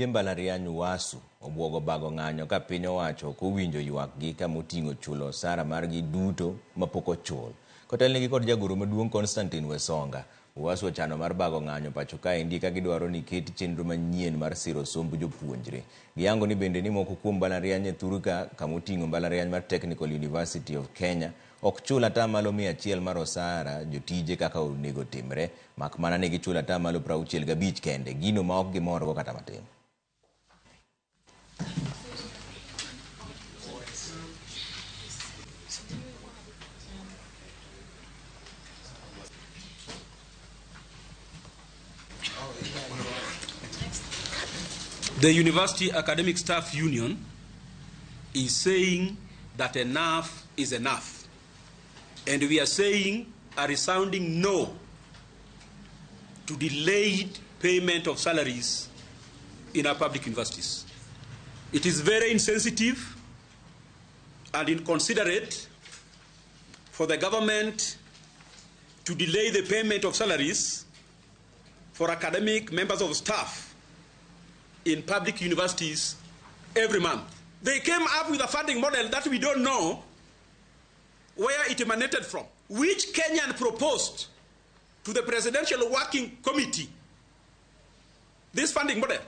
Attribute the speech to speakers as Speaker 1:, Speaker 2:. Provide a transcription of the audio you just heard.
Speaker 1: Jotije mbalariany UASU obuogo bago ng'anyo ka piny owacho ok owinjo ywakgi kamoting'o chulo osara margi duto mapok ochul. Kotelnegi kod jagoro maduong' Constantine Wesonga, UASU ochano mar bago ng'anyo pacho kaendi ka gidwaro ni ket chenro manyien mar siro somb jopuonjre. Giyango ni bende ni moko kuom mbalariany e thurka kamoting'o mbalariany mar Technical University of Kenya ok chul atamalo 100 mar osara jotije kaka onego timre, mak mana ni gichulo atamalo 65 kende, gino ma ok gimorgo kata matin.
Speaker 2: The University Academic Staff Union is saying that enough is enough. And we are saying a resounding no to delayed payment of salaries in our public universities. It is very insensitive and inconsiderate for the government to delay the payment of salaries for academic members of staff in public universities every month. They came up with a funding model that we don't know where it emanated from, which Kenyan proposed to the Presidential Working Committee this funding model.